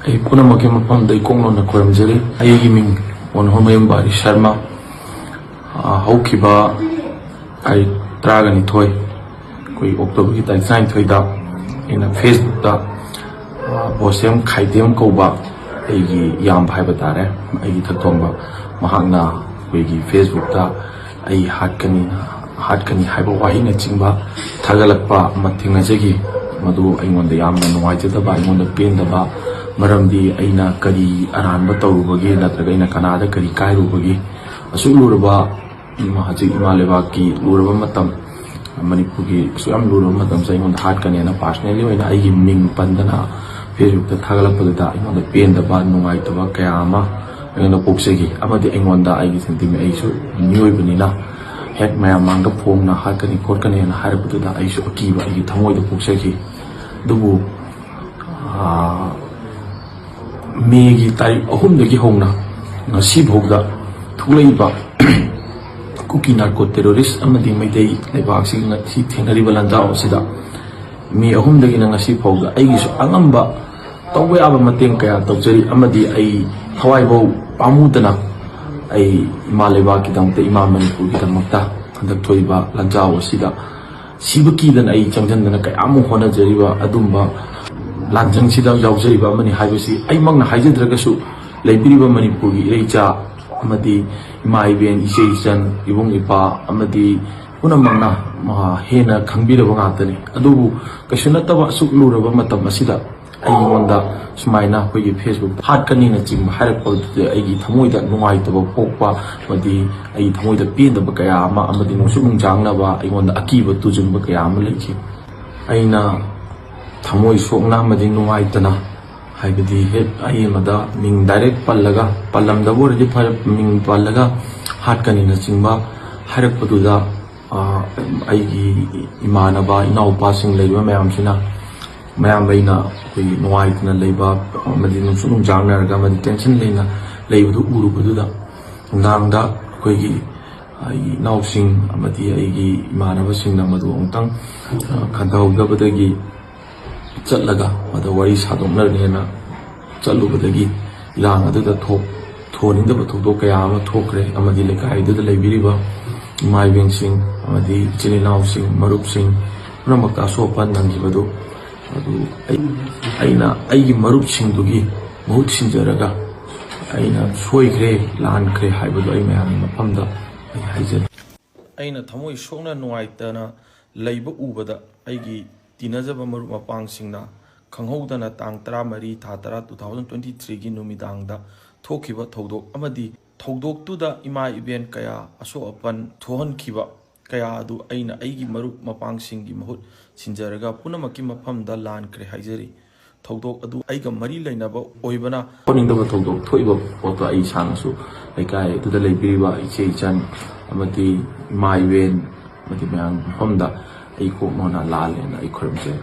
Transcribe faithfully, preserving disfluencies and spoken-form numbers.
ꯑꯩ ꯄꯨꯝꯅꯃꯛꯀꯤ ꯃꯐꯝꯗ ꯏꯀꯣꯛ ꯅꯣꯟꯅ ꯈꯨꯔꯨꯝꯖꯔꯤ꯫ ꯑꯩꯒꯤ ꯃꯤꯡ ꯃꯣꯍꯟꯍꯣꯃꯌꯨꯝ ꯕꯥꯔꯤ ꯁꯔꯃ꯫ ꯑ, ꯍꯧꯈꯤꯕ ꯇꯥꯔꯤꯛ ꯇꯔꯥꯒ ꯅꯤꯊꯣꯏ, ꯑꯩꯈꯣꯏ ꯑꯣꯛꯇꯣꯕꯔꯒꯤ ꯇꯥꯔꯤꯛ ꯇꯔꯥꯅꯤꯊꯣꯏꯗ ꯑꯩꯅ Facebookꯇ, ꯑ, ꯕꯣꯁꯦꯝ ꯈꯥꯏꯗꯦꯝ ꯀꯧꯕ ꯑꯩꯒꯤ ꯏꯌꯥꯝꯕ ꯍꯥꯏꯕ ꯇꯥꯔꯦ, ꯑꯩꯒꯤ ꯊꯛꯊꯣꯡꯕ, ꯃꯍꯥꯛꯅ ꯑꯩꯈꯣꯏꯒꯤ Facebookꯇ ꯑꯩ ꯍꯥꯠꯀꯅꯤ, ꯍꯥꯠꯀꯅꯤ ꯍꯥꯏꯕ ꯋꯥꯍꯩꯅꯆꯤꯡꯕ ꯊꯥꯒꯠꯂꯛꯄ ꯑꯃ ꯊꯦꯡꯅꯖꯈꯤ꯫ ꯃꯗꯨ ꯑꯩꯉꯣꯟꯗ ꯌꯥꯝꯅ ꯅꯨꯡꯉꯥꯏꯖꯗꯕ, ꯑꯩꯉꯣꯟꯗ ꯄꯦꯟꯗꯕ, ꯃꯔꯝꯗꯤ ꯑꯩꯅ ꯀꯔꯤ ꯑꯔꯥꯟꯕ ꯇꯧꯔꯨꯕꯒꯦ, ꯅꯠꯇ꯭ꯔꯒ ꯑꯩꯅ ꯀꯅꯥꯗ ꯀꯔꯤ ꯀꯥꯏꯔꯨꯕꯒꯦ? ꯑꯁꯨꯛ ꯂꯨꯔꯕ, ꯏꯃꯥ-, ꯍꯧꯖꯤꯛ ꯏꯃꯥ ꯂꯩꯕꯥꯛꯀꯤ ꯂꯨꯔꯕ ꯃꯇꯝ, ꯃꯅꯤꯄꯨꯔꯒꯤ ꯑꯁꯨꯛ ꯌꯥꯝ ꯂꯨꯔꯕ ꯃꯇꯝꯁꯤꯗ ꯑꯩꯉꯣꯟꯗ ꯍꯥꯠꯀꯅꯦꯅ personally ꯑꯣꯏꯅ ꯑꯩꯒꯤ ꯃꯤꯡ ꯄꯟꯗꯅ Facebookꯇ ꯊꯥꯒꯠꯂꯛꯄꯗꯨꯗ ꯑꯩꯉꯣꯟꯗ ꯄꯦꯟꯗꯕ, ꯅꯨꯡꯉꯥꯏꯇꯕ ꯀꯌꯥ ꯑꯃ ꯑꯩꯉꯣꯟꯗ ꯄꯣꯛꯆꯈꯤ꯫ ꯑꯃꯗꯤ ꯑꯩꯉꯣꯟꯗ ꯑꯩꯒꯤ sentiment, ꯑꯩꯁꯨ ꯃꯤꯑꯣꯏꯕꯅꯤꯅ ꯍꯦꯛ ꯃꯌꯥꯝ ꯃꯥꯡꯗ ꯐꯣꯡꯅ ꯍꯥꯠꯀꯅꯤ ꯈꯣꯠꯀꯅꯤꯅ ꯍꯥꯏꯔꯛꯄꯗꯨꯗ ꯑꯩꯁꯨ ꯑꯀꯤꯕ ꯑꯩꯒꯤ ꯊꯃꯣꯏꯗ ꯄꯣꯛꯆꯈꯤ꯫ ꯑꯗꯨꯕꯨ, ꯑꯥ, ꯃꯦꯒꯤ ꯇꯥꯔꯤꯛ ꯑꯍꯨꯝꯗꯒꯤ ꯍꯧꯅ ꯉꯁꯤꯐꯥꯎꯗ ꯊꯣꯛꯂꯛꯏꯕ ꯀꯨꯀꯤ narco terrorist ꯑꯃꯗꯤ ꯃꯩꯇꯩ ꯂꯩꯕꯥꯛꯁꯤꯡ ꯉꯁꯤ ꯊꯦꯡꯅꯔꯤꯕ ꯂꯥꯟꯖꯥꯎ ꯑꯁꯤꯗ, ꯃꯦ ꯑꯍꯨꯝꯗꯒꯤꯅ ꯉꯁꯤ ꯐꯥꯎꯗ ꯑꯩꯒꯤꯁꯨ ꯑꯉꯝꯕ ꯇꯧꯕ ꯌꯥꯕ ꯃꯇꯦꯡ ꯀꯌꯥ ꯇꯧꯖꯔꯤ, ꯑꯃꯗꯤ ꯑꯩ ꯊꯋꯥꯏꯐꯧ ꯄꯥꯝꯃꯨꯗꯅ ꯑꯩ ꯏꯃꯥ ꯂꯩꯕꯥꯛꯀꯤꯗꯃꯛꯇ, ꯏꯃꯥ ꯃꯅꯤꯄꯨꯔꯒꯤꯗꯃꯛꯇ ꯍꯟꯗꯛ ꯊꯣꯛꯏꯕ ꯂꯥꯟꯖꯥꯎ ꯑꯁꯤꯗ ꯁꯤꯕ ꯀꯤꯗꯅ ꯑꯩ ꯆꯪꯁꯤꯟꯗꯅ ꯀꯌꯥꯃꯨꯛ ꯍꯣꯠꯅꯖꯔꯤꯕ ꯑꯗꯨꯝꯕ ꯂꯥꯟꯖꯪꯁꯤꯗ ꯌꯥꯎꯖꯔꯤꯕ ꯑꯃꯅꯤ ꯍꯥꯏꯕꯁꯤ ꯑꯩꯃꯛꯅ ꯍꯥꯏꯖꯗ꯭ꯔꯒꯁꯨ, ꯂꯩꯕꯤꯔꯤꯕ ꯃꯅꯤꯄꯨꯔꯒꯤ ꯏꯔꯩꯆꯥ ꯑꯃꯗꯤ ꯏꯃꯥ ꯏꯕꯦꯟ, ꯏꯆꯦ ꯏꯆꯟ, ꯏꯕꯨꯡ ꯏꯄ꯭ꯋꯥ ꯑꯃꯗꯤ ꯄꯨꯝꯅꯃꯛꯅ, ꯑ, ꯍꯦꯟꯅ ꯈꯪꯕꯤꯔꯕ ꯉꯥꯛꯇꯅꯤ꯫ ꯑꯗꯨꯕꯨ ꯀꯩꯁꯨ ꯅꯠꯇꯕ ꯑꯁꯨꯛ ꯂꯨꯔꯕ ꯃꯇꯝ ꯑꯁꯤꯗ ꯑꯩꯉꯣꯟꯗ ꯁꯨꯃꯥꯏꯅ ꯑꯩꯈꯣꯏꯒꯤ Facebookꯇ ꯍꯥꯠꯀꯅꯤꯅꯆꯤꯡꯕ ꯍꯥꯏꯔꯛꯄꯗꯨꯗ ꯑꯩꯒꯤ ꯊꯃꯣꯏꯗ ꯅꯨꯡꯉꯥꯏꯇꯕ ꯄꯣꯛꯄ ꯑꯃꯗꯤ ꯑꯩꯒꯤ ꯊꯃꯣꯏꯗ ꯄꯦꯟꯗꯕ ꯀꯌꯥ ꯑꯃ ꯑꯃꯗꯤ ꯅꯨꯡꯁꯨꯛ ꯅꯨꯡꯖꯥꯡꯅꯕ, ꯑꯩꯉꯣꯟꯗ ꯑꯀꯤꯕ ꯇꯨꯖꯨꯡꯕ ꯀꯌꯥ ꯑꯃ ꯂꯩꯈꯤ꯫ ꯑꯩꯅ ꯊꯃꯣꯏ ꯁꯣꯛꯅ ꯑꯃꯗꯤ ꯅꯨꯡꯉꯥꯏꯇꯅ, ꯍꯥꯏꯕꯗꯤ ꯍꯦꯛ ꯑꯩ ꯑꯃꯗ ꯃꯤꯡ direct ꯄꯜꯂꯒ, ꯄꯜꯂꯝꯗꯕ ꯑꯣꯏꯔꯗꯤ ꯐꯔꯦ, ꯃꯤꯡ ꯄꯜꯂꯒ ꯍꯥꯠꯀꯅꯤꯅꯆꯤꯡꯕ ꯍꯥꯏꯔꯛꯄꯗꯨꯗ, ꯑ, ꯑꯩꯒꯤ ꯏꯃꯥꯟꯅꯕ, ꯏꯅꯥꯎꯄꯥꯁꯤꯡ ꯂꯩꯔꯤꯕ ꯃꯌꯥꯝꯁꯤꯅ, ꯃꯌꯥꯝ ꯑꯩꯅ ꯑꯩꯈꯣꯏꯒꯤ ꯅꯨꯡꯉꯥꯏꯇꯅ ꯂꯩꯕ ꯑꯃꯗꯤ ꯅꯨꯡꯁꯨꯛ ꯅꯨꯡꯖꯥꯡꯅꯔꯒ ꯑꯃꯗꯤ tension ꯂꯩꯅ ꯂꯩꯕꯗꯨ ꯎꯔꯨꯕꯗꯨꯗ, ꯅꯨꯡꯗꯥꯡꯗ ꯑꯩꯈꯣꯏꯒꯤ ꯑꯩꯒꯤ ꯏꯅꯥꯎꯁꯤꯡ ꯑꯃꯗꯤ ꯑꯩꯒꯤ ꯏꯃꯥꯟꯅꯕꯁꯤꯡꯅ ꯃꯗꯨ ꯑꯃꯨꯛꯇꯪ, ꯑ, ꯈꯟꯊꯍꯧꯗꯕꯗꯒꯤ ꯆꯠꯂꯒ ꯃꯗꯨ ꯋꯥꯔꯤ ꯁꯥꯗꯣꯛꯅꯔꯦꯅ ꯆꯠꯂꯨꯕꯗꯒꯤ ꯏꯔꯥꯡ ꯑꯗꯨꯗ ꯊꯣꯛ ꯊꯣꯛꯍꯟꯅꯤꯡꯗꯕ ꯊꯧꯗꯣꯛ ꯀꯌꯥ ꯑꯃ ꯊꯣꯛꯈ꯭ꯔꯦ, ꯑꯃꯗꯤ ꯂꯩꯀꯥꯏꯗꯨꯗ ꯂꯩꯕꯤꯔꯤꯕ ꯏꯃꯥ ꯏꯕꯦꯟꯁꯤꯡ ꯑꯃꯗꯤ ꯏꯆꯤꯜ ꯏꯅꯥꯎꯁꯤꯡ, ꯃꯔꯨꯞꯁꯤꯡ ꯄꯨꯝꯅꯃꯛꯇ ꯑꯁꯣꯛ ꯑꯄꯟ ꯅꯪꯈꯤꯕꯗꯨ, ꯑꯗꯨ ꯑꯩ-, ꯑꯩꯅ ꯑꯩꯒꯤ ꯃꯔꯨꯞꯁꯤꯡꯗꯨꯒꯤ ꯃꯍꯨꯠ ꯁꯤꯟꯖꯔꯒ ꯑꯩꯅ ꯁꯣꯏꯈ꯭ꯔꯦ, ꯂꯥꯟꯈ꯭ꯔꯦ ꯍꯥꯏꯕꯗꯨ ꯑꯩ ꯃꯌꯥꯝꯒꯤ ꯃꯐꯝꯗ ꯑꯩ ꯍꯥꯏꯖꯔꯤ꯫ ꯑꯩꯅ ꯊꯃꯣꯏ ꯁꯣꯛꯅ ꯅꯨꯡꯉꯥꯏꯇꯅ ꯂꯩꯕ ꯎꯕꯗ ꯑꯩꯒꯤ ꯇꯤꯟꯅꯖꯕ ꯃꯔꯨꯞ ꯃꯄꯥꯡꯁꯤꯡꯅ ꯈꯪꯍꯧꯗꯅ ꯇꯥꯡ ꯇꯔꯥꯃꯔꯤ ꯊꯥ ꯇꯔꯥ two thousand twenty threeꯒꯤ ꯅꯨꯃꯤꯗꯥꯡꯗ ꯊꯣꯛꯈꯤꯕ ꯊꯧꯗꯣꯛ ꯑꯃꯗꯤ ꯊꯧꯗꯣꯛꯇꯨꯗ ꯏꯃꯥ ꯏꯕꯦꯟ ꯀꯌꯥ ꯑꯁꯣꯛ ꯑꯄꯟ ꯊꯣꯛꯍꯟꯈꯤꯕ ꯀꯌꯥ ꯑꯗꯨ ꯑꯩꯅ ꯑꯩꯒꯤ ꯃꯔꯨꯞ ꯃꯄꯥꯡꯁꯤꯡꯒꯤ ꯃꯍꯨꯠ ꯁꯤꯟꯖꯔꯒ ꯄꯨꯝꯅꯃꯛꯀꯤ ꯃꯐꯝꯗ ꯂꯥꯟꯈ꯭ꯔꯦ ꯍꯥꯏꯖꯔꯤ꯫ ꯊꯧꯗꯣꯛ ꯑꯗꯨ ꯑꯩꯒ ꯃꯔꯤ ꯂꯩꯅꯕ ꯑꯣꯏꯕꯅ ꯊꯣꯛꯅꯤꯡꯗꯕ ꯊꯧꯗꯣꯛ ꯊꯣꯛꯏꯕ ꯄꯣꯠꯇꯣ ꯑꯩ ꯏꯁꯥꯅꯁꯨ ꯂꯩꯀꯥꯏ ꯑꯗꯨꯗ ꯂꯩꯕꯤꯔꯤꯕ ꯏꯆꯦ ꯏꯆꯟ ꯑꯃꯗꯤ ꯏꯃꯥ ꯏꯕꯦꯟ ꯑꯃꯗꯤ ꯃꯌꯥꯝ ꯃꯐꯝꯗ ꯑꯩ ꯀꯣꯛ ꯃꯣꯟꯅ ꯂꯥꯜꯂꯦꯅ ꯑꯩ ꯈꯨꯔꯨꯝꯖꯩ꯫